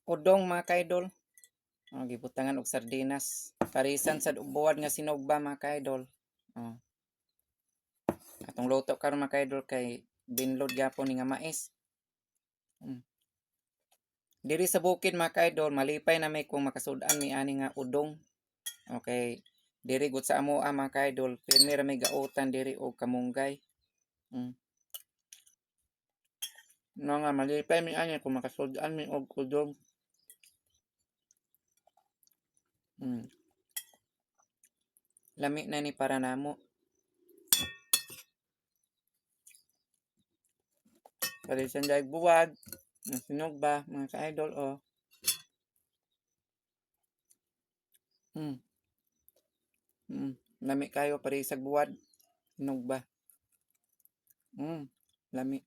Udong, mga kaidol. Oh, gibutangan og sardinas. Parisan sad og buwad nga sinugba, mga kaidol. Oh. Atong luto karon, mga kaidol, kay binlod gyapon ni nga mais. Diri sa bukid, mga kaidol, malipay na mi kung makasud-an mi ani nga udong. Okay. Diri gud sa amoa, mga kaidol, pirmi ra may gautan diri og kamunggay. No nga malipay mi ani kung makasud-an mi og udong. Lami na ni para namo. Parisan dahil buwad, nga sinugba, mga ka-idol, oh. Lami kayo parisag buwad. Sinugba. Lami.